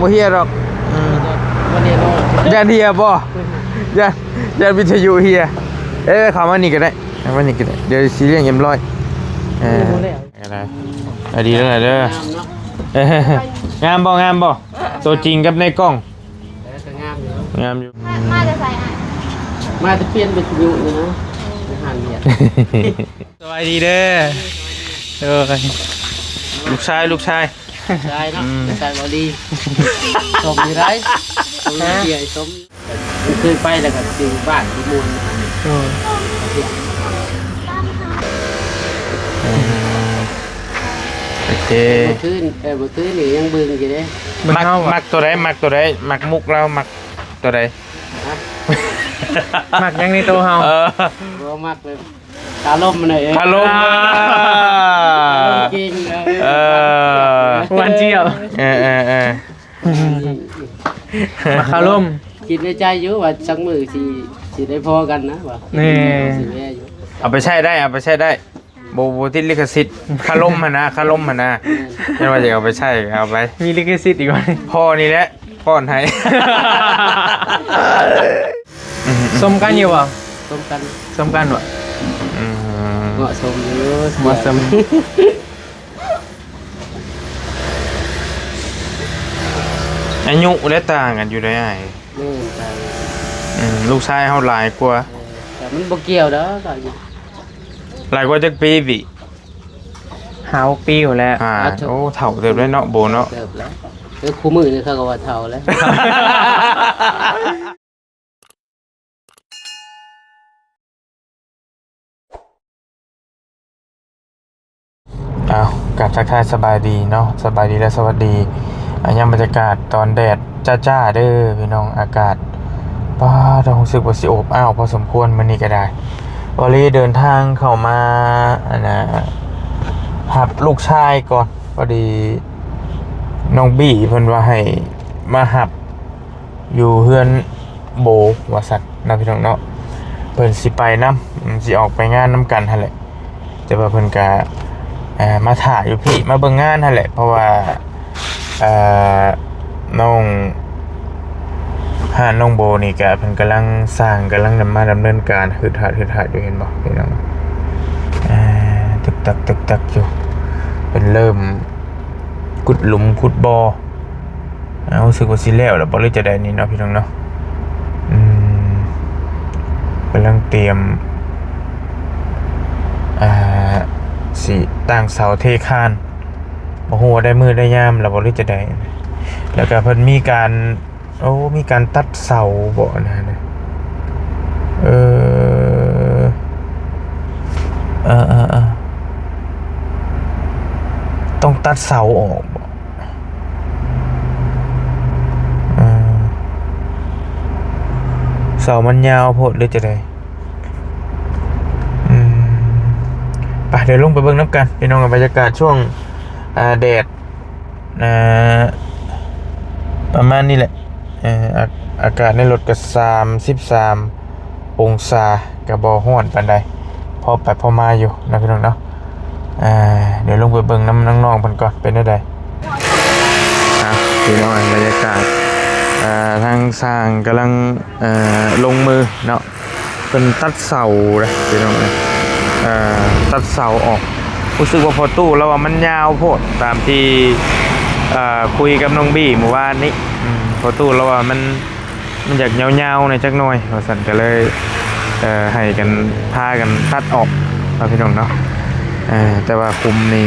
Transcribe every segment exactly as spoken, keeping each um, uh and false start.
บ่เฮียดอก อืม บ่แน่นอน ย่านเฮียบ่ ย่าน ย่านวิทยุเฮีย เอ้ย เข้ามานี่ก็ได้ เข้ามานี่ก็ได้ เดี๋ยวสิเลี้ยงเอ็มร้อย เออ บ่แล้ว อะไร อ่ะ ดีแล้วล่ะเด้อ งามเนาะ เอ้ย งามบ่ งามบ่ ตัวจริงกับในกล้อง เออ ก็งามอยู่ งามอยู่ มา มาแต่ไสอ่ะ มาแต่เปลี่ยนวิทยุนี่นะ อาหารเวียด สบายดีเด้อ เออ ลูกชาย ลูกชาย ชายเนาะ อืม ชายบ่ดี สมอยู่ได้ สมอยู่ได้ สม เคยไปแล้วก็ซื้อบ้านที่ม่วน เออ โอเค เมื่อคืน เออ เมื่อคืนนี่ยังเบิ่งอยู่เด้ มัก เบิ่งเฮาอะ มักตัวใด มักตัวใด มักมุกเรา มักตัวใด ฮะ มักหยังในตัวเฮา เออ บ่มักเลย คาลมมันน่ะเอง คาลม อ่า เก่งนะ เออ หวานเจี๊ยบ เออ เออ เออ มาคาลม คิดในใจอยู่ว่าสักมื้อสิ สิได้พ้อกันนะว่า นี่ สิแวะอยู่ เอาไปใช้ได้ เอาไปใช้ได้ บ่ บ่ติดลิขสิทธิ์ คาลมหั่นนะ คาลมหั่นนะ แม่น แม่นว่าจะเอาไปใช้ เอาไป มีลิขสิทธิ์อีกบ่ พ่อนี่แหละ ป้อนให้ สมกันอยู่บ่ สมกัน สมกันบ่ อืม เหมาะสมอยู่ เหมาะสม อายุและต่างกันอยู่ได้อ้าย แม่นต่าง อืม ลูกชายเฮาหลายกว่า เออ แต่มันบ่เกี่ยวดอกอายุ หลายกว่าจักปีบิ ห้า หก ปีอยู่แล้ว อ่า อ่ะ ถูก โอ้ เฒ่าเติบได้เนาะ โบเนาะ เติบแล้ว เออ คู่มื้อนี่เขาก็ว่าเฒ่าแล้ว อ้าว กราบทักทายสบายดีเนาะ สบายดีและสวัสดี อ่ะ ยามบรรยากาศตอนแดดจ้าๆ เด้อพี่น้อง อากาศ ป๊าด รู้สึกว่าสิอบอ้าวพอสมควรมื้อนี้ก็ได้ วอลลี่เดินทางเข้ามา อันน่ะ รับลูกชายก่อน พอดีน้องบี้เพิ่นว่าให้มารับ อยู่เฮือนโบว่าซั่นเนาะพี่น้องเนาะ เพิ่นสิไปนำ อืม สิออกไปงานนำกันหั่นแหละ แต่ว่าเพิ่นก็ เอ่อ มาถ่าอยู่พี้ มาเบิ่งงานหั่นแหละ เพราะว่า เอ่อ น้อง ร้านน้องโบนี่ก็เพิ่นกำลังสร้าง กำลังมาดำเนินการ ฮึดฮัด ฮึดฮัดอยู่ เห็นบ่พี่น้อง อ่า ตึกตัก ตึกตักอยู่ เพิ่นเริ่มขุดหลุมขุดบ่อ อ่า รู้สึกว่าสิแล้วล่ะบ่ หรือจะได้นี่เนาะพี่น้องเนาะ อืม กำลังเตรียม อ่า สิตั้งเสาเทคาน บ่ฮู้ว่าได้มื้อได้ยามล่ะบ่ หรือจะได้ แล้วก็เพิ่นมีการ โอ้ มีการตัดเสาบ่นะ เออ เออ เออ เออ ต้องตัดเสาออกบ่ เออ เสามันยาวโพดหรือจะได อืม ไป เดี๋ยวลงไปเบิ่งนำกัน พี่น้อง บรรยากาศช่วง อ่า แดด อ่า ประมาณนี้แหละ เอ่อ อา- อากาศในรถก็สามสิบสามองศา ก็บ่ร้อนปานใด พอไปพอมาอยู่นะพี่น้องเนาะ อ่า เดี๋ยวลงไปเบิ่งนำน้องๆเพิ่นก่อน เป็นจั่งใด อ่ะ พี่น้อง บรรยากาศ อ่า ทางช่างกำลัง เอ่อ ลงมือเนาะ เพิ่นตัดเสาเด้อพี่น้องเอ้ย เอ่อ ตัดเสาออก รู้สึกว่าพ่อตู้ลาวว่ามันยาวโพด ตามที่ เอ่อ คุยกับน้องบี้เมื่อวานนี้ อืม พ่อตู้ลาวว่ามัน มันอยากยาวๆแหน่จักหน่อย ว่าซั่น ก็เลย เอ่อ ให้กัน พากันตัดออกเนาะพี่น้องเนาะ เอ่อ แต่ว่าคุมนี่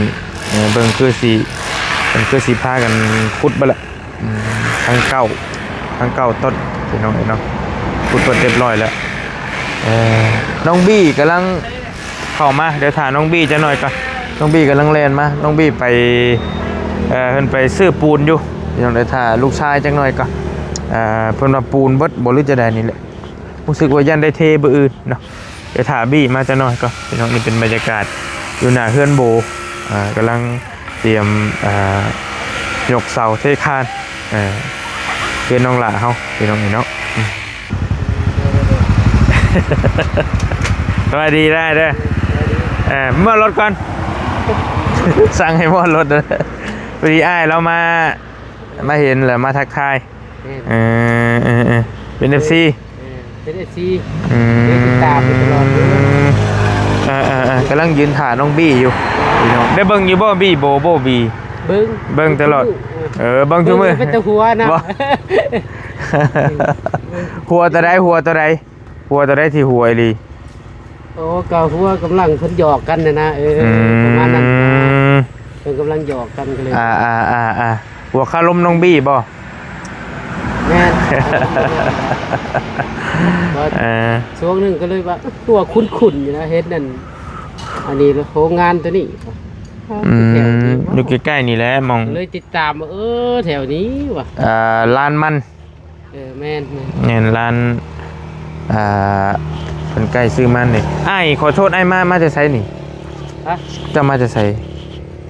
เอ่อ เบิ่งคือสิ เบิ่งคือสิพากันขุดเบิดละ อืม ทั้งเก้า ทั้งเก้าต้น พี่น้องเอ้ยเนาะ ขุดเบิดเรียบร้อยแล้ว เอ่อ น้องบี้กำลังเข้ามา เดี๋ยวถ่าน้องบี้จักหน่อยก่อน น้องบี้กำลังแล่นมา น้องบี้ไป เอ่อ เพิ่นไปซื้อปูนอยู่ พี่น้อง เดี๋ยวถ่าลูกชายจักหน่อยก่อน เอ่อ เพิ่นว่าปูนเบิดบ่ หรือจะใดนี่แหละ รู้สึกว่าย่านได้เทมื้ออื่นเนาะ เดี๋ยวถ่าบี้มาจักหน่อยก่อน พี่น้อง นี่เป็นบรรยากาศอยู่หน้าเฮือนโบ อ่า กำลังเตรียม อ่า ยกเสาเทคาน เอ่อ เฮือนน้องหล่าเฮา พี่น้องเอ้ยเนาะ อืม สวัสดีได้เด้อ เอ่อ มอบรถก่อน สั่งให้มอบรถเด้อ พอดีอ้ายลาวมา มาเห็นแล้วมาทักทาย แม่น เออ เออ เออ เป็น เอฟซี เออ เป็น เอฟซี อืม เออ ติดตามอยู่ตลอดเลย เออ เออ เออ กำลังยืนถ่าน้องบี้อยู่ พี่น้อง ได้เบิ่งอยู่บ่ บี้โบ โบ บี เบิ่ง เบิ่งตลอด เออ เบิ่งทุกมื้อ เบิ่งเป็นตาหัวนะ บ่ หัวตัวใด หัวตัวใด หัวตัวใดที่หัวอีหลี โอ้ ก็หัวกำลังเพิ่นหยอกกันน่ะนะ เออ อืม ประมาณนั้นนะ เพิ่นกำลังหยอกกันก็เลย อ่า อ่า อ่า อ่า หัวคาลมน้องบี้บ่ แม่น เออ ช่วงหนึ่งก็เลยว่า ตัวคุ้นๆอยู่นะ เห็นนั่น อันนี้โรงงานตัวนี้ อืม แถวนี้ อยู่ใกล้ๆนี่แหละ มอง เลยติดตามว่า เออ แถวนี้ว่ะ อ่า ร้านมัน เออ แม่น แม่น แม่น ร้าน อ่า เพิ่นใกล้ซื้อมันนี่ อ้าย ขอโทษ อ้าย มา มาแต่ไสนี่ ฮะ เจ้ามาแต่ไส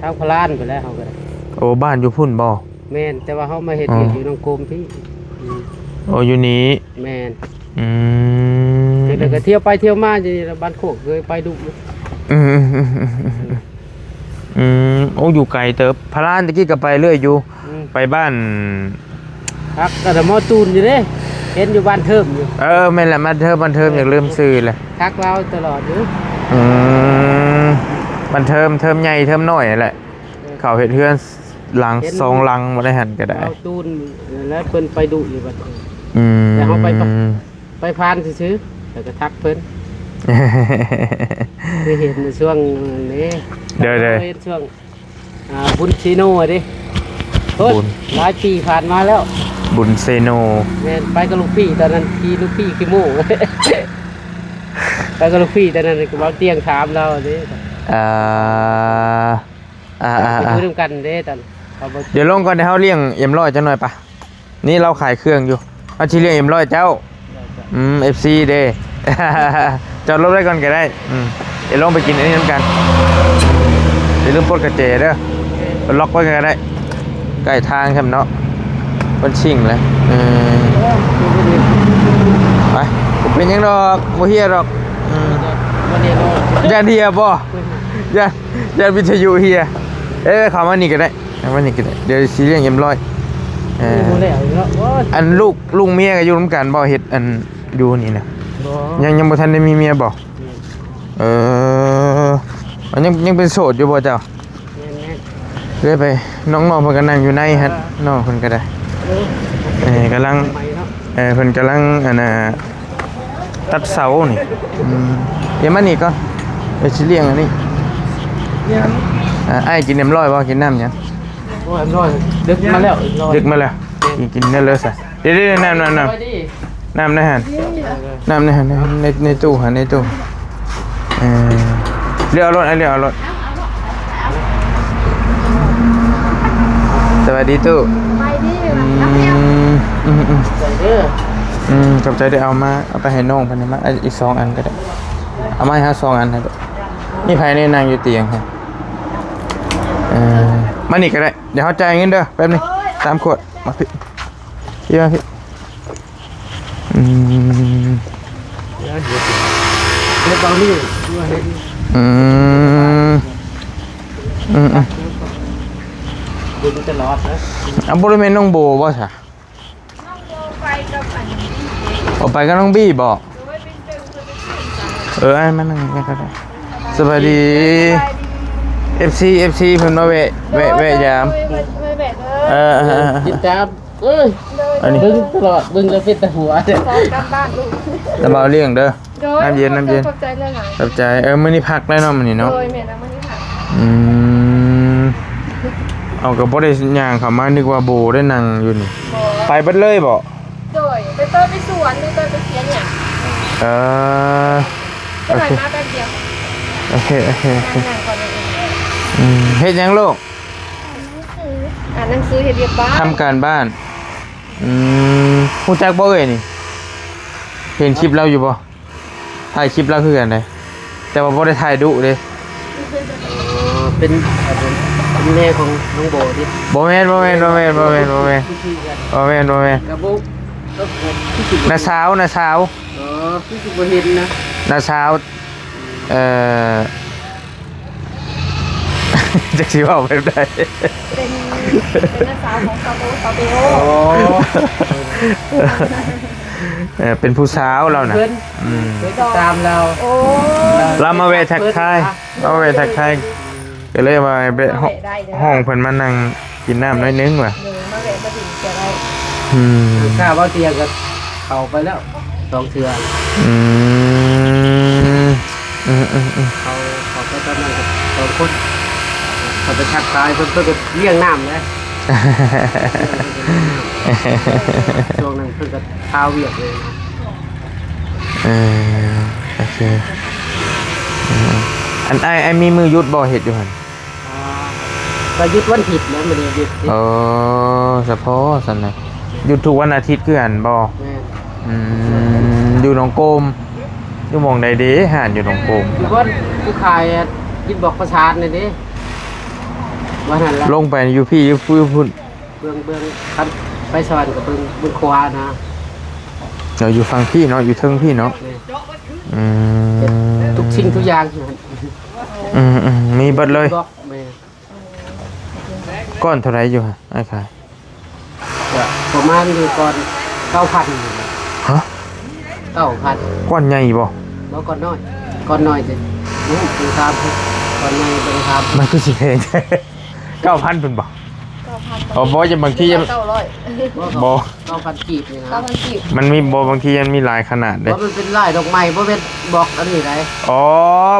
ทางพะลานไปแล้วเฮาก็ได้ โอ้ บ้านอยู่พุ้นบ่ แม่น แต่ว่าเฮามาเฮ็ด อ๋อ เวียกอยู่หนองโกมพี่ อืม โอ้ อยู่นี่ แม่น อืม เดี๋ยวก็เที่ยวไปเที่ยวมาอยู่นี่ล่ะ บ้านโคกเคยไปดุ อืม อืม อืม อืม อืม อืม โอ้ อยู่ไกลเติบ พะลานตะกี้ก็ไปเรื่อยอยู่ อืม ไปบ้าน พักก็แต่หมอตูนอยู่เด้ เห็นอยู่บ้านเทิมอยู่ เออ แม่นแหละ บ้านเทิม บ้านเทิม อยากลืมชื่อเลย ทักลาวตลอดอยู่ อืม บ้านเทิม เทิมใหญ่ เทิมน้อยนั่นแหละ เออ เขาเฮ็ดเฮือนหลัง เห็น สองหลังบ่ได้หันก็ได้ หมอตูน แล้วเพิ่นไปดุอยู่บัดนี้ อืม แต่เฮาไปปะ ไปผ่านซื่อๆ แล้วก็ทักเพิ่น ไปเห็นในช่วงนี้ เดี๋ยวๆ เห็นช่วง อ่า บุญเซโนอะดิ โอ้ย บุญ หลายปีผ่านมาแล้ว บุญเซโน แม่น ไปกับลูกพี่ตอนนั้น ขี่ลูกพี่ขี้โม้ ไปกับลูกพี่ตอนนั้น ก็บ่เตียงถามเราอะดิ อ่า อ่า อ่า ไป อ่า อยู่นำกันเด้ตอน เขาบ่ เดี๋ยวลงก่อน เดี๋ยวเฮาเลี้ยงเอ็มร้อยจักหน่อยปะ นี่เราขายเครื่องอยู่ เอาสิเลี้ยงเอ็มร้อยเจ้า อืม เอฟซีเด้ จอดรถไว้ก่อนก็ได้ อืม เดี๋ยวลงไปกินอันนี้นำกัน อย่าลืมปลดกระแจเด้อ ล็อกไว้ก็ได้ ใกล้ทางแคมเนาะ เพิ่นชิ่งเลย เออ ไป บ่เป็นหยังดอก บ่เหี่ยดอก อืม บ่แน่นอน ย่านเหี่ยบ่ ย่าน ย่านวิทยุเหี่ย เอ้ย เข้ามานี่ก็ได้ เอาไว้นี่ก็ได้ เดี๋ยวสิเลี้ยงเอ็มร้อย เออ มีหมู่แล้วอยู่เนาะ โอ้ย อันลูก ลูกเมียก็อยู่นำกันบ่ เฮ็ดอันอยู่นี่นะ บ่ ยัง ยังบ่ทันได้มีเมียบ่ อืม เออ อันยัง ยังเป็นโสดอยู่บ่เจ้า แม่นๆ เรื่อยไป น้องๆเพิ่นก็นั่งอยู่ในหั่น เออ น้องเพิ่นก็ได้ เออ เออ กำลัง ใหม่เนาะ เออ เพิ่นกำลัง อันน่ะ ตัดเสานี่ อืม เดี๋ยวมานี่ก่อน เดี๋ยวสิเลี้ยงอันนี้ เนี่ย อ่า อ้ายกินเอ็มร้อยบ่ กินน้ำหยัง โอ้ย เอ็มร้อย ดึกมาแล้ว เอ็มร้อย ดึกมาแล้ว กิน กินได้เลยซะ เดี๋ยวๆๆ น้ำ น้ำ น้ำ สบายดี น้ำในหั่น น้ำในหั่น ใน ในตู้หั่น ในตู้ เออ เลือกเอารถ เอาเลือกเอารถ สวัสดีตู้ สบายดี อืม อืม อืม ใส่เด้อ อืม ขอบใจเด้อ เอามา เอาไปให้น้องเพิ่นมา เอาอีกสองอันก็ได้ เอามาให้เฮาสองอันให้ลูก มีไผแน่นั่งอยู่เตียงฮะ เออ มานี่ก็ได้ เดี๋ยวเฮาจ่ายเงินเด้อ แป๊บนึง สามขวด มาพี่ พี่มาพี่ อืม เดี๋ยวเห็น เดี๋ยวตอนนี้เห็น อืม อืม อืม ดูมันจะรอดนะ อ่ะ บ่ได้แม่นน้องโบบ่ซะ น้องโบไปกับอันนี้ ออกไปกับน้องบี้บ่ โดยเป็นเจ้าเพื่อนเป็นเพื่อนกัน เออ ให้มานั่งนี่ก็ได้ สบายดี สบายดี เอฟซี เอฟซี เพิ่นมาแวะ แวะ แวะยาม โดย โดย โดย โดย เออ เออ เออ เออ ติดตาม เอ้ย โดย อันนี้ เบิ่งตลอด เบิ่งแล้วเป็นตาหัว ขอกลับบ้านลูก ตาบ่าวเลี้ยงเด้อ โดย น้ำเย็น น้ำเย็น ขอบใจหลายๆ ขอบใจ เออ มื้อนี้พักแล้วเนาะ มื้อนี้เนาะ โดย แม่นแล้วมื้อนี้พัก อืม เอา ก็บ่ได้ย่างเข้ามา นึกว่าโบได้นั่งอยู่นี่ บ่ ไปเบิดเลยบ่ โดย ไปเตยไปสวน หรือเตยไปเสียเนี่ย เออ เท่าไหร่ โอเค มาแป๊บเดียว โอเค โอเค โอเค นั่งๆก่อนนั่งๆ อืม เฮ็ดหยังลูก อ่านหนังสือ อ่านหนังสือ เฮ็ดเวียกบ้าน ทำการบ้าน อืม รู้จักบ่เอ่ยนี่ เห็นคลิปเราอยู่บ่ ถ่ายคลิปเราคือกันเด้ แต่ว่าบ่ได้ถ่ายดุเด้ อ๋อ เป็น เป็นแม่ของน้องโบที่ บ่แม่น บ่แม่น บ่แม่น บ่แม่น บ่แม่น คือกัน บ่แม่น บ่แม่น กับโบ ก็คือ น้าสาว น้าสาว อ๋อ คือสิบ่เห็นนะ น้าสาว เอ่อ จักสิเว้าแบบใด เป็น เป็นน้าสาวของซาโตซาเตโอ โอ้ เออ เป็นผู้สาวเรานะ เพิ่น อืม เพิ่นติดตามเรา โอ้ เรามาแวะทักทาย เพิ่น มาแวะทักทาย ก็เลยว่าไป มาแวะได้เด้อ ห้องเพิ่นมานั่งกินน้ำหน่อยนึงว่ะ เออ มาแวะมาดินก็ได้ อืม ข้าเว้าเตียงก็เข้าไปแล้ว สองเทื่อ อืม อืม อืม อืม เขา เขาไปตอนนั้นก็สองคน เขาไปทักทายเพิ่น เพิ่นก็เลี้ยงน้ำนะ ช่วงนั้นเพิ่นก็คาเวียกเลย เออ โอเค อืม อันอ้าย อ้ายมีมื้อหยุดบ่ เฮ็ดอยู่หั่น อ่า ก็หยุดวันอาทิตย์นะ มื้อนี้หยุด เออ เฉพาะซั่นนะ หยุดทุกวันอาทิตย์คือกันบ่ แม่น อืม อยู่หนองโกม อยู่หม่องใดเด้ ห้านอยู่หนองโกม อยู่บ่อนผู้ขายอะ อินบ็อกซ์ประสานนี่เด้ ว่าหั่นล่ะ ลงไปอยู่พี้ อยู่พุ้น เบิ่ง เบิ่ง คันไปสวรรค์ก็เบิ่ง เบิ่งขวานะ เราอยู่ฝั่งพี้เนาะ อยู่เทิงพี้เนาะ แม่น อืม ทุกสิ่งทุกอย่างอยู่หั่น อืม อืม มีเบิดเลย อินบ็อกซ์ แม่น ก้อนเท่าไหร่อยู่ฮะ อ้ายขาย ก็ประมาณอยู่ก้อนเก้าพัน ฮะ เก้าพัน ก้อนใหญ่บ่ บ่ก้อนน้อย ก้อนน้อยสิ นี่คือสามสิบ ก้อนใหญ่เป็นสามสิบ มันคือสิแพง เก้าพันพุ้นบ่ เก้าพัน อ๋อ บ่ จะบางทียัง เก้าร้อย บ่ เก้าพันกีบนี่นะ เก้าพันกีบ มันมีบ่ บางทีมันมีหลายขนาดเด้ บ่ มันเป็นลายดอกไม้ บ่เป็นบล็อกอันนี้ได๋ อ๋อ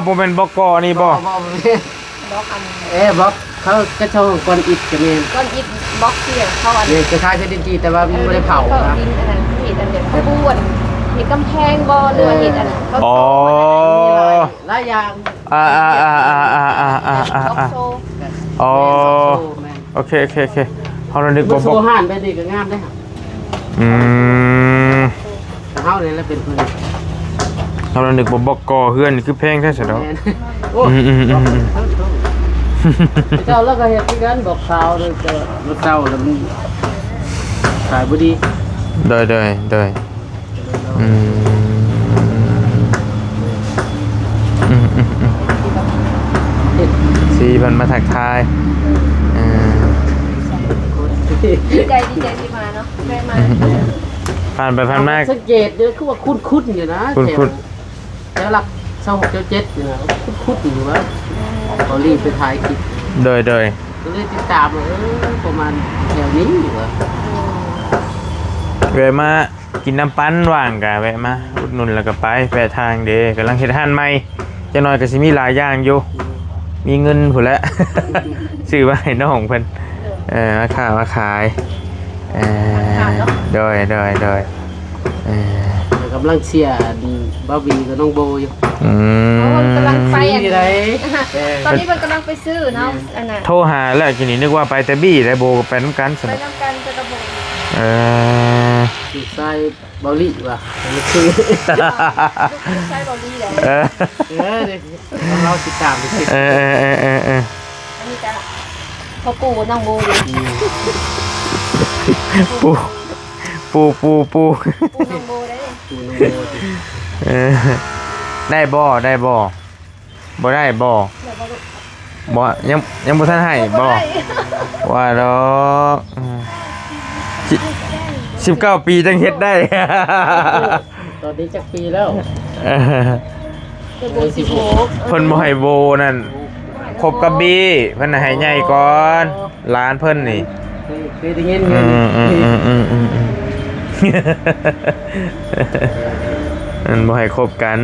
บ่แม่นบล็อกก่อนี่บ่ บ่ บ่ บ่แม่น บล็อกอัน เอ้ บล็อกเขา เขาเจ้าก้อนอิฐก็แม่น ก้อนอิฐบล็อกที่เขาอัน นี่คล้ายๆเซนจี แต่ว่ามันบ่ได้เผานะ เออ เขาอิฐอันนั้น อิฐอันเดียวเขาบ้วน อิฐกำแพงบ่ หรือว่าอิฐอันนั้น เขา อ๋อ หลายอย่าง อ่า อ่า บล็อกโซ่ อ๋อ แม่นบล็อกโซ่ แม่น โอเค โอเค โอเค เฮาระนึก บ่ บ่ โซ่ห่านแบบนี้ก็งามเด้ อืม เฮานี่แหละเป็นผู้ เฮาระนึกว่าบล็อกก่อเฮือนนี่คือแพงแท้ซะดอก แม่น โอ้ อืม อืม อืม อืม เจ้าแล้วก็เฮ็ดคือกัน บล็อกขาวเลย แต่รถเจ้าแล้วมันขายบ่ดี โดย โดย โดย อืม อืม อืม อืม ซีเพิ่นมาทักทาย เออ ดีใจ ดีใจที่มาเนาะ ได้มา อืม อืม ผ่านไปผ่านมา สังเกตเด้อ คือว่าคุ้นๆอยู่นะ คุ้นๆ แถวแถวหลักซาวหก ซาวเจ็ดนี่นะ คุ้นๆอยู่ว่า เกาหลีไปถ่ายคลิป โดย โดย ก็เลยติดตามว่า เออ ประมาณแถวนี้อยู่ว่า แวะมา กินน้ำปั่นว่างกะแวะมาอุดหนุนแล้วก็ไป แปะทางเด้ กำลังเฮ็ดร้านใหม่ จักหน่อยก็สิมีหลายอย่างอยู่ มีเงินพู้นแหละ ซื้อมาให้น้องเพิ่น เออ มาค้ามาขาย เออ โดย โดย โดย เออ กำลังเชียร์บ่าวบีกับน้องโบอยู่ อืม โอ้ กำลังไปอันนี้ ที่ไหน เออ ตอนนี้มันกำลังไปซื้อเนาะ อันน่ะ โทรหาแล้ว ทีนี้นึกว่าไปแต่บีแล้ว โบก็ไปนำกัน ไปนำกัน ไปกับโบ เออ ลูกชายเบาหลีว่ะ อันนี้คือ ลูกชายเบาหลีแหละ เออ เออ เดี๋ยวเราติดตามดูสิ เออ เออ เออ เออ เออ อันนี้ก็พ่อปู่น้องโบอยู่ อืม ปู่ ปู่ ปู่ ปู่ ปู่น้องโบได้ ปู่น้องโบสิ เออ ได้บ่ ได้บ่ บ่ได้บ่ เดี๋ยวบ่ลูก บ่ ยัง ยังบ่ทันให้บ่ บ่ได้ ว่าดอก อืม สิ สิบเก้าปีจังเฮ็ดได้ ตอนนี้จักปีแล้ว เออ เดี๋ยวโบสิบหก เพิ่นบ่ให้โบนั่น คบกับบี เพิ่นให้ใหญ่ก่อน หลานเพิ่นนี่ เคย เคยได้ยินอยู่ อืม อืม อืม อืม อืม อืม มันบ่ให้คบกัน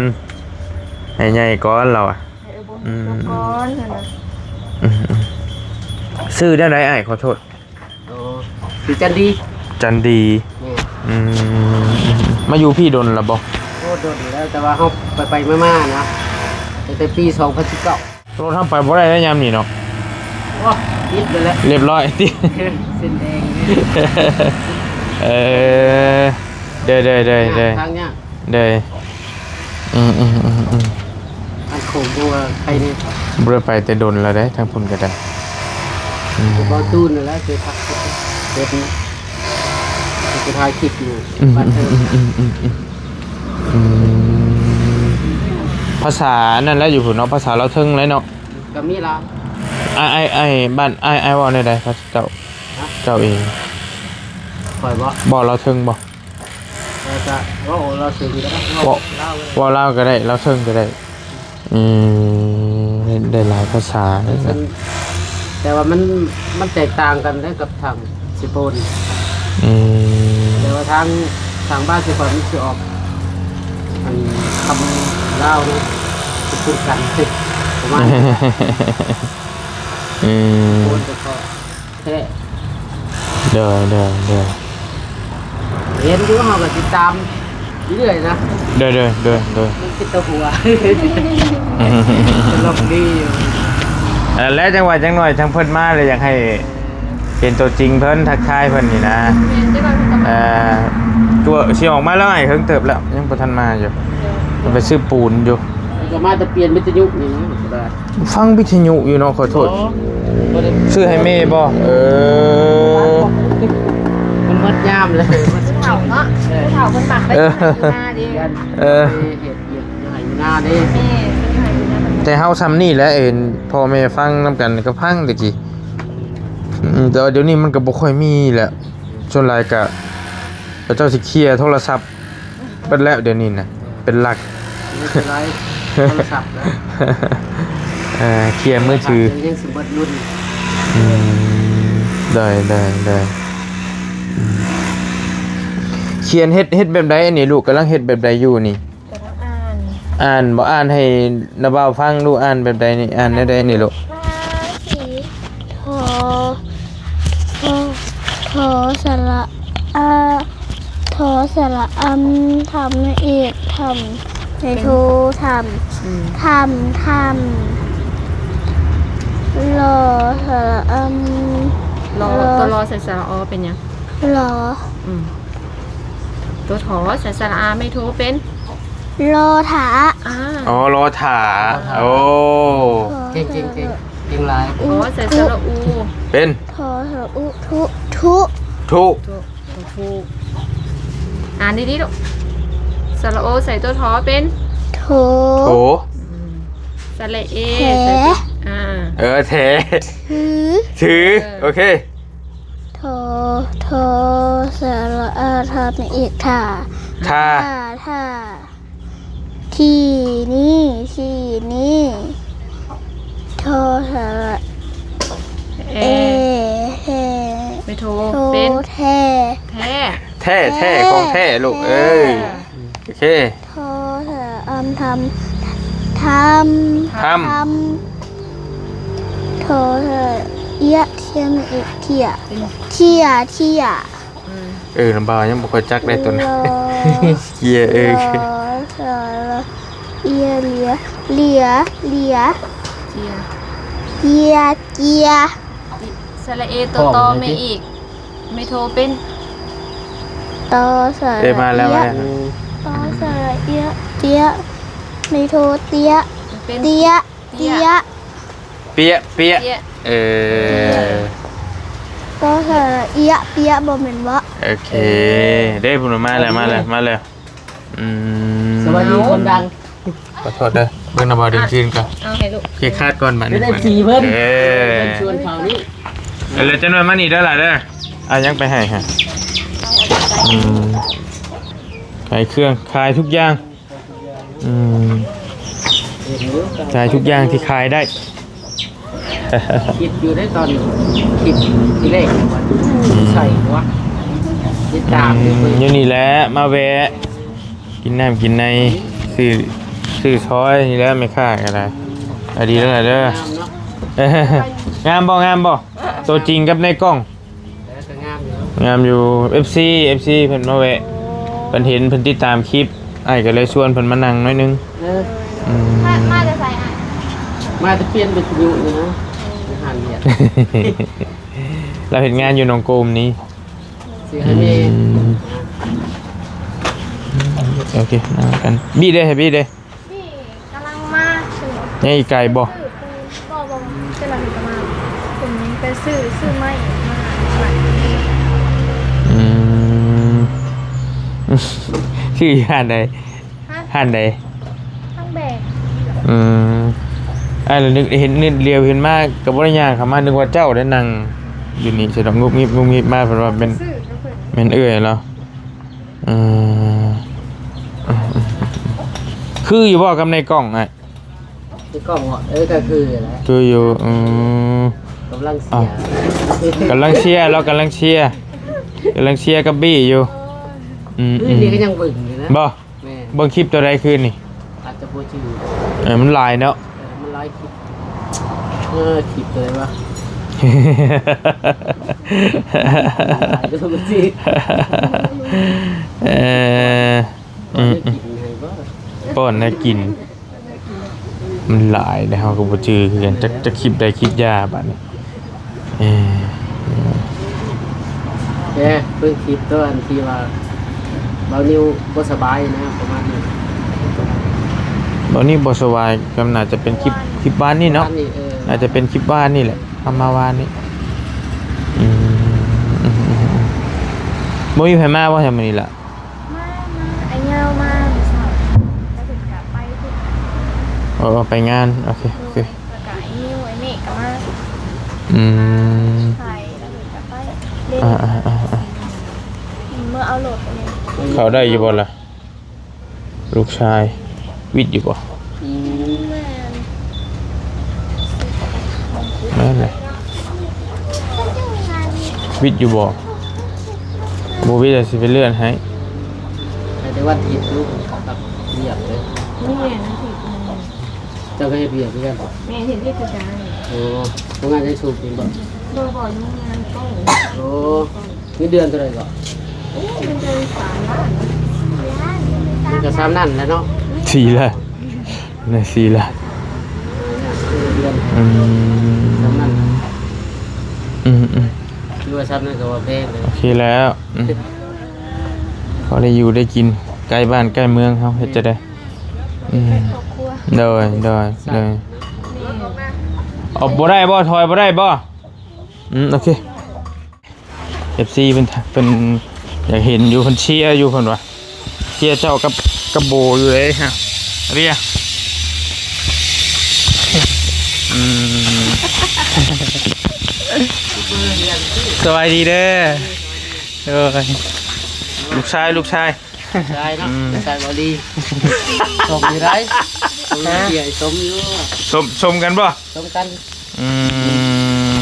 ให้ใหญ่ก่อนเราอะ ให้เออบ่ อืม จบก่อนหั่นน่ะ อืม อืม ชื่อแนวใดอ้าย ขอโทษ อ๋อ ชื่อจันดี จันดี แม่น อืม มาอยู่พี้ดนแล้วบ่ โอ้ โดนอยู่แล้ว แต่ว่าเฮาไปๆมาๆนะ ตั้งแต่ปีสองพันสิบเก้า รถเฮาไปบ่ได้แล้วยามนี้เนาะ โอ้ ปิดไปแล้ว เรียบร้อยติ เส้นแดงเนี่ย เออ เด้อ เด้อ เด้อ เด้อ ทางยาก เด้อ อืม อืม อืม อืม อันโขงบัวใครเนี่ย บ่ได้ไปแต่ดนแล้วเด้ ทางพุ้นก็ได้ อืม บ่ตูนนั่นแหละ เคยพักเฮ็ด เคยถ่ายคลิปอยู่ อืม บ้านเทิง อืม อืม อืม อืม อืม ภาษานั่นแหละอยู่พุ้นเนาะ ภาษาลาวเทิงเลยเนาะ ก็มีลาว อ้าย อ้าย อ้าย บ้านอ้าย อ้ายเว้าแนวใดภาษาเจ้า ฮะ เจ้าเอง ข่อยบ่ เว้าลาวเทิงบ่ เออ ก็เว้าลาวเทิงก็ได้ เว้า เว้า ลาวก็ได้ เว้าลาวก็ได้ ลาวเทิงก็ได้ อืม ได้ ได้หลายภาษาเลยนะ แต่ว่ามัน มันแตกต่างกันเด้กับทางสิโปน อืม แต่ว่าทาง ทางบ้านสิโปนมันสิออก อันคำลาวนี่สิคือกัน ประมาณนี้ อืม โปนแต่ก็แท้ โดย โดย โดย เห็นอยู่ เฮาก็ติดตามเรื่อยนะ โดย โดย โดย โดย มันคิดแตะหัว ตลกดีอยู่ เออ แล้วจังหวะจังหน่อย ทางเพิ่นมาเลยอยากให้เห็นตัวจริงเพิ่น ทักทายเพิ่นนี่นะ แม่น จังหวะเพิ่นก็มา เอ่อ ตัวสิออกมาแล้ว อ้าย เฮิงเติบแล้ว ยังบ่ทันมาอยู่ เพิ่นไปซื้อปูนอยู่ แล้วก็มาแต่เปลี่ยนวิทยุนี่นะ ฟังวิทยุอยู่เนาะ ขอโทษ บ่ บ่ได้ ซื้อให้แม่บ่ เออ มันหมดยามเลย ผู้เฒ่าเนาะ ผู้เฒ่าเพิ่นมักไป เออ หาอยู่นาเด้ เออ เฮ็ดเวียกอยู่ไร่อยู่นาเด้ แม่เพิ่นหาอยู่นา แต่เฮาส่ำนี่แหละ เห็นพ่อแม่ฟังนำกันก็ฟังแต่กี้ อืม แต่ว่าเดี๋ยวนี้มันก็บ่ค่อยมีแหละ ส่วนหลายก็ เขาเจ้าสิเคลียร์โทรศัพท์เบิดแล้วเดี๋ยวนี้นะ เป็นหลัก ไม่เป็นไร โทรศัพท์แล้ว เอ่อ เคลียร์มือถือ ยังสิเบิดรุ่น อืม ได้ ได้ ได้ อืม เขียนเฮ็ด เฮ็ดแบบใดอันนี้ลูก กำลังเฮ็ดแบบใดอยู่นี่ กำลังอ่าน อ่านบ่ อ่านให้น้าบ่าวฟังดู อ่านแบบใดนี่ อ่านแนวใดนี่ลูก ภาษี ทอ ทอ ทอ สระอา ทอ สระอำ ทำ เอก ทำ ไม่โท ทำ อืม ทำ ทำ รอ สระอำ รอ รอ ตัวรอใส่สระออเป็นหยัง รอ อืม ตัวถอใส่สระอาไม่โทเป็น รอถา อ่า อ๋อ รอถา โอ้ เก่ง เก่ง เก่ง เก่งหลาย อ๋อ ใส่สระอู เป็น ทอ สระอุ ทุ ทุ ทุ ทุ ทุ อ่านดีๆ ลูก สระโอใส่ตัวถอเป็น โถ โถ อืม สระเอ แถ ใส่ตัว อ่า เออ แถ ถือ ถือ เออ โอเค ทอ ทอ สระอา ทา ไม่เอก ถา ถา ถา ถา ที่นี่ ที่นี่ ทอ สระ เอ เอ แท ไม่โท โท เป็น แท แท้ แท้ แท้ แท้ ของแท้ลูก แท้ เอ้ย โอเค ทอ สระอำ ทำ ทำ ทำ ทำ ทอ สระเอียะ เทีย ไม่เอก เทีย เทีย เทีย อืม เออ น้ำบ่าวยังบ่ค่อยจักได้ตัวนั้น รอ เทีย เออ รอ สระเอียะ เลีย เลีย เลีย เจีย เจีย เจีย สระเอตัวตอไม่อีก ไม่โทเป็น ตอ สระ เอ้ย มาแล้ว เอียะ มาแล้ว ตอ สระเอียะ เตียะ ไม่โท เตียะ เป็น เตียะ เตียะ เตียะ เปียะ เปียะ เปียะ เออ ตอ สระเอียะ เปียะ บ่แม่นบ่ โอเค เด้ พุ่น มาแล้ว มาแล้ว มาแล้ว อืม สวัสดีคนดัง ขอโทษเด้อ เบิ่งน้ำบ่าวดึงคืนก่อน เอาให้ลูก โอเค คาดก่อน บาดนี้ เป็น เอฟซี เพิ่น เออ เป็นชวนเขานี่ เดี๋ยวจะนอนมานี่เด้อล่ะเด้อ เอายังไปให้ฮะ อืม ขายเครื่อง ขายทุกอย่าง อืม ขายทุกอย่างที่ขายได้ คิดอยู่ได้ตอนคิดทีแรกว่าใส่หัวติดตามอยู่ อืม อยู่นี่แหละ มาแวะ กินน้ำกินใน ซื้อ ซื้อซอยนี่แหละ แม่ค้าก็ได้ เอาดีแล้วล่ะเด้อ งามเนาะ งามบ่ งามบ่ ตัวจริงกับในกล้อง เออ ก็งามอยู่ งามอยู่ เอฟซี เอฟซี เพิ่นมาแวะ เพิ่นเห็น เพิ่นติดตามคลิป อ้ายก็เลยชวนเพิ่นมานั่งหน่อยนึง เออ อืม มา มาแต่ไสอ้าย มาแต่เปลี่ยนวิทยุนี่นะ อาหารเวียด เราเฮ็ดงานอยู่หนองโกมนี้ ซื้อให้แม่ อืม โอเค นั่งกัน บี้เด้ บี้เด้ นี่กำลังมาถึง ยังอีกไกลบ่ ซื้อปูน บ่ บ่ บ่ กำลังจะมา ผมยังไปซื้อ ซื้อไม้มา อืม ซื้ออยู่ร้านใด ฮะ ร้านใด ทางแบก อืม ไป อ้ายละนึกเห็นนิดเดียวเห็นมาก็บ่ได้ย่างเข้ามา นึกว่าเจ้าได้นั่งอยู่นี่ สิดอกงุบงิบงุบงิบมา เพิ่นว่าเป็น แม่นเอื้อยเหรอ เออ คืออยู่บ่กับในกล้องอ้าย ในกล้องเหรอ เออ ก็คือแหละ คืออยู่ อืม กำลังเชียร์ อ้าว กำลังเชียร์ เรากำลังเชียร์ กำลังเชียร์กับบี้อยู่ อืม คืนนี้ก็ยังเบิ่งอยู่นะ บ่ แม่น เบิ่งคลิปตัวใดคืนนี่ อาจจะบ่จือ เออ มันหลายเนาะ เออ มันหลายคลิป เออ คลิปตัวใดวะ หลายก็บ่จือ เออ อืม อืม ป้อนแนวกิน มันหลายเลย เฮาก็บ่จือคือกัน จัก จักคลิปใดคลิปยาบัดนี้ เออ เอ๊ะ เพิ่งคลิปตัวอันที่ว่าเบานิวบ่สบายนะ ประมาณนี้ เบานิวบ่สบายก็น่าจะเป็นคลิป คลิปวานนี้เนาะ วานนี้ เออ น่าจะเป็นคลิปวานนี้แหละ เอามาวานนี้ อืม อืม อืม อืม บ่มีไผมาบ่แถวมื้อนี้ล่ะ มา มา ไอ้เงามามื้อเช้า แล้วเพิ่นก็ไปพุ้น เออ ไปงาน โอเค โอเค โดย แล้วก็ไอ้นิว ไอ้เมฆก็มา อืม ไป แล้วเพิ่นก็ไปเล่น อ่า อ่า อ่า อ่า เมื่อเอารถไปเลย เข้าได้อยู่บ่ล่ะ ลูกชาย วิทย์อยู่บ่ อืม แม่น นั่นแหละ วิทย์อยู่บ่ บ่วิทย์แล้วสิไปเลื่อนให้ แต่ในวันอาทิตย์ลูกครับ เรียกเลย นี่ไงนะสิ เจ้าก็เฮ็ดเวียกคือกันบ่ แม่เฮ็ดเวียกคือกัน โอ้ โรงงานได้สูบกินบ่ บ่ บ่ โรงงานโต้ โอ้ เงินเดือนเท่าไหร่ก็ โอ้ เงินเดือนสามล้าน มันก็สามนั่นแหละเนาะ สี่ล้าน ในสี่ล้าน อืม สามนั่น อืม อืม คือว่าสามนั่นก็ว่าแพงเลย โอเคแล้ว อืม พอได้อยู่ได้กิน ใกล้บ้านใกล้เมืองเฮา เฮ็ดจะได้ อืม ครอบครัว โดย โดย โดย แม่ ออกบ่ได้บ่ ถอยบ่ได้บ่ อืม โอเค เอฟซี เพิ่น เพิ่นอยากเห็นอยู่ เพิ่นเชียร์อยู่ เพิ่นว่า เชียร์เจ้ากับ กับโบอยู่เลยฮะ เรียก อืม สบายดีเด้อ เออ ลูกชาย ลูกชาย ใช่เนาะ อืม ใช่บอดี สมอยู่ได้ สมอยู่ได้ สมอยู่ สม สมกันบ่ สมกัน อืม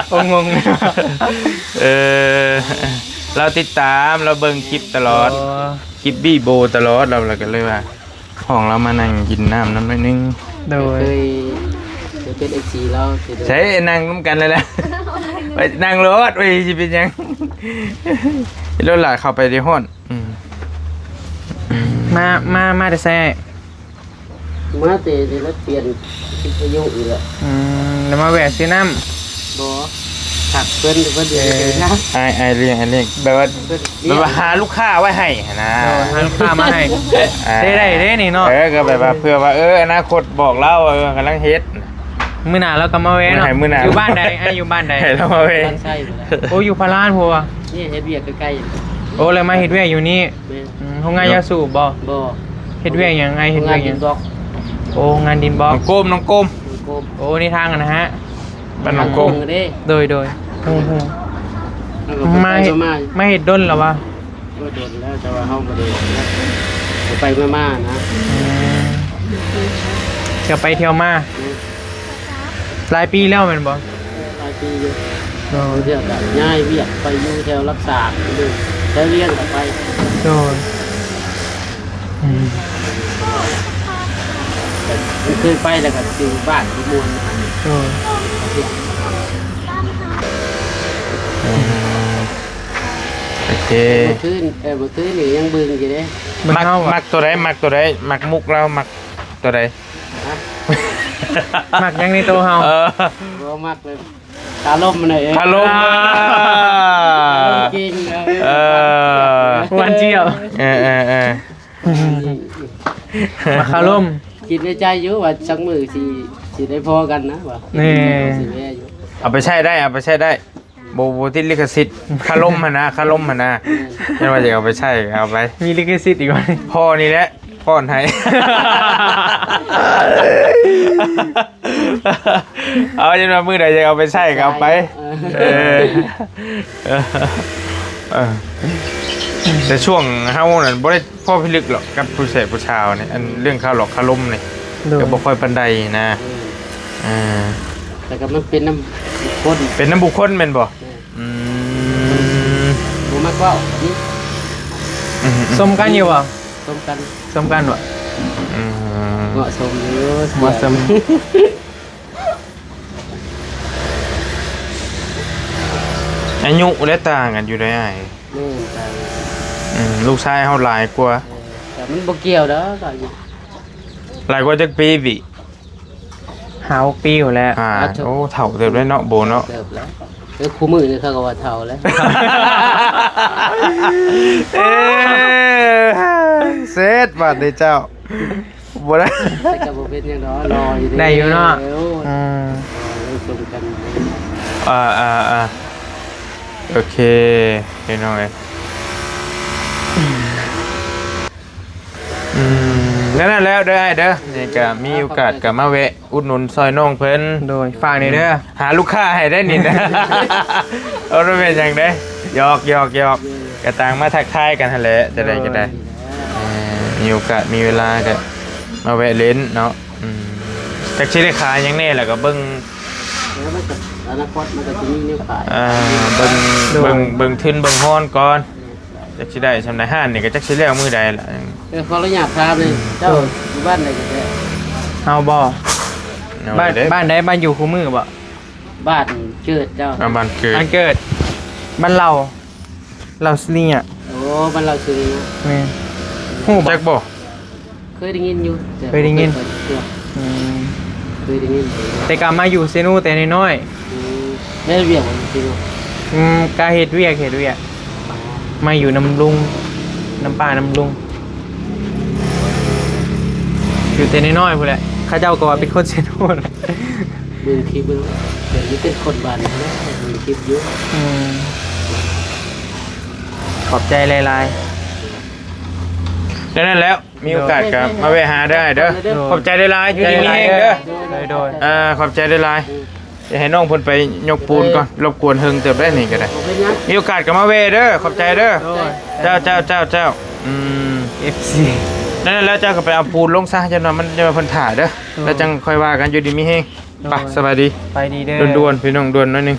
โอ้ งง เออ เราติดตาม เราเบิ่งคลิปตลอด อ๋อ คลิปบี้โบตลอด เรา เราก็เลยว่า ของเรามานั่งกินน้ำน้ำหน่อยนึง โดย เคย เคยเป็นเอฟซีเรา ใช่ นั่งร่วมกันเลยแหละ ไปนั่งรถ ไปสิเป็นหยัง รถหลายเข้าไปในห้อน อืม มา มา มาแต่ไส มาแต่เดี๋ยวเปลี่ยนวิทยุอีกแล้ว อืม แล้วมาแวะซื้อน้ำ บ่ ทักเพิ่น เพิ่นเดี๋ยวจะไปนะ เออ อ้าย อ้ายเลี้ยง อ้ายเลี้ยง แบบว่า เพิ่น แบบว่าหาลูกค้าไว้ให้หั้นนะ เออ หาลูกค้ามาให้ อ่า ได้ ได้ ได้นี่เนาะ เออ ก็แบบว่าเพื่อว่า เออ อนาคตบอกเรา เออ กำลังเฮ็ด มื้อหน้าเราก็มาแวะเนาะ มื้อหน้า อยู่บ้านใด อ้ายอยู่บ้านใด ให้เรามาแวะ บ้านไส้อยู่แล้ว โอ้ อยู่พารานพู้นว่ะ นี่เฮ็ดเวียกใกล้ๆ โอ้ เลยมาเฮ็ดเวียกอยู่นี่ แม่น อืม โรงงานยาสูบบ่ บ่ เฮ็ดเวียกหยัง อ้ายเฮ็ดเวียกหยัง โรงงานดินบล็อก โอ้ โรงงานดินบล็อก น้องโกม น้องโกม น้องโกม โอ้ นี่ทางกันนะฮะ บ้านน้องโกม เด้ โดย โดย โอ้โห แล้วก็ไป มา ไปมา มาเฮ็ดดนแล้ววะ ก็โดนแล้ว แต่ว่าเฮาบ่ได้ ไปมาๆนะ อืม เที่ยวไปเที่ยวมา อืม หลายปีแล้วแม่นบ่ หลายปีอยู่ โดย เดี๋ยวก็ย้ายเวียกไปอยู่แถวหลักสามอยู่ แถวเวียงก็ไป โดย อืม แต่เคยไปแล้วก็อยู่บ้านอยู่เมือง โดย อืม โอเค เมื่อคืน เออ เมื่อคืนนี่ยังเบิ่งอยู่เด้ เบิ่ง มัก เฮาอะ มักตัวใด มักตัวใด มักมุกเรา มักตัวใด ฮะ มักหยังในตัวเฮา เออ บ่มักเลย คาร่มมันน่ะเอง คาร่ม อ่า คาร่มจริง เออ เออ หวานเจี๊ยบ เออ เออ เออ มาคาร่ม คิดในใจอยู่ว่าสักมื้อสิ สิได้พ้อกันนะว่า นี่ สิแวะอยู่ เอาไปใช้ได้ เอาไปใช้ได้ บ่ บ่ติดลิขสิทธิ์ คาร่มหั่นนะ คาร่มหั่นนะ แม่น ไม่ว่าจะเอาไปใช้ เอาไป มีลิขสิทธิ์อีกวะ พ่อนี่แหละ ป้อนให้ เอาจนว่ามื้อใดจะเอาไปใช้ก็เอาไป เออ เออ แต่ช่วงเฮานั่นบ่ได้พ้อพิลึกหรอกกับผู้แสบผู้สาวนี่ อันเรื่องคาวหลอกคาวลมนี่ โดย ก็บ่ค่อยปานใดนะ อ่า แต่ก็มันเป็นนำคน เป็นนำบุคคลแม่นบ่ แม่น อืม บ่มักเว้าแบบนี้ อืม สมกันอยู่บ่ สมกัน สมกันบ่ อืม เหมาะสมอยู่ เหมาะสม อายุและต่างกันอยู่ได้อ้าย แม่นต่าง อืม ลูกชายเฮาหลายกว่า เออ แต่มันบ่เกี่ยวดอกอายุ หลายกว่าจักปีบิ ห้า ปีอยู่แล้ว อ่า อ่า ถูก โอ้ เฒ่าเติบแล้วเนาะ โบเนาะ เติบแล้ว เออ คู่มื้อนี่เขาก็ว่าเฒ่าแล้ว เอ้ย เสร็จบาดนี้เจ้า บ่ได้ แต่ก็บ่เป็นหยังดอก รออยู่เด้ ได้อยู่เนาะ เออ อืม รออยู่ชมกัน อ่า อ่า อ่า โอเค พี่น้องเอ้ย อืม นั่นแหละแล้วเด้ออ้ายเด้อ นี่ก็มีโอกาสก็มาแวะอุดหนุนซอยน้องเพิ่น โดย ฝากหน่อยเด้อ หาลูกค้าให้ได้นี่นะ เอา บ่เป็นหยังเด้ หยอก หยอก หยอก ก็ต่างมาทักทายกันหั่นแหละ จะได้ จะได้ โดย เอ่อ มีโอกาส มีเวลาก็มาแวะเล่นเนาะ อืม จักสิได้ขายหยังแน่ล่ะก็เบิ่ง แล้วมันก็ อนาคตมันก็สิมีแนวขาย อ่า เบิ่ง โดย เบิ่ง เบิ่งทุนเบิ่งฮอนก่อน จักสิได้ส่ำใด ฮ้านนี่ก็จักสิแล้วมื้อใดล่ะ เออ ขออนุญาตถามเลย เจ้า โดย อยู่บ้านใดกันแท้ เฮาบ่ เอา บ้าน เด้อ บ้านใด บ้านอยู่คู่มื้อบ่ บ้านเกิดเจ้า เอา บ้านเกิด บ้านเกิด บ้านเหล่า เหล่าเสนีย โอ้ บ้านเหล่าเสนีย แม่น ฮู้บ่ จักบ่ เคยได้ยินอยู่ แต่ เคยได้ยิน บ่เคยไปเทื่อ อืม เคยได้ยิน แต่ก็มาอยู่เซโนแต่น้อยๆ อืม ได้เวียกบ่อยู่เซโน อืม ก็เฮ็ดเวียก เฮ็ดเวียก อ๋อ มาอยู่นำลุง นำป้านำลุง อยู่แต่น้อยๆพู้นแหละ เขาเจ้าก็ว่าเป็นคนเซโน เบิ่งคลิปเบิ่ง เดี๋ยวนี้เป็นคนบ้านนี่นะ เบิ่งคลิปอยู่ อืม ขอบใจหลายๆ แนวนั้นแล้ว มีโอกาสก็มาแวะหาได้เด้อ โดย ขอบใจหลายๆ อยู่ดีมีแฮงเด้อ โดย โดย อ่า ขอบใจหลายๆ จะให้น้องเพิ่นไปยกปูนก่อน รบกวนเฮิงเติบได้นี่ก็ได้ บ่เป็นหยัง มีโอกาสก็มาแวะเด้อ ขอบใจเด้อ โดย เจ้า เจ้า เจ้า เจ้า อืม เอฟซี นั่นแหละ แล้วเจ้าก็ไปเอาปูนลงซะ จักหน่อยมัน จักหน่อยเพิ่นถ่าเด้อ โดย แล้วจั่งค่อยว่ากัน อยู่ดีมีแฮง โดย ไป สบายดี ไปดีเด้อ ด่วนๆ พี่น้อง ด่วนหน่อยหนึ่ง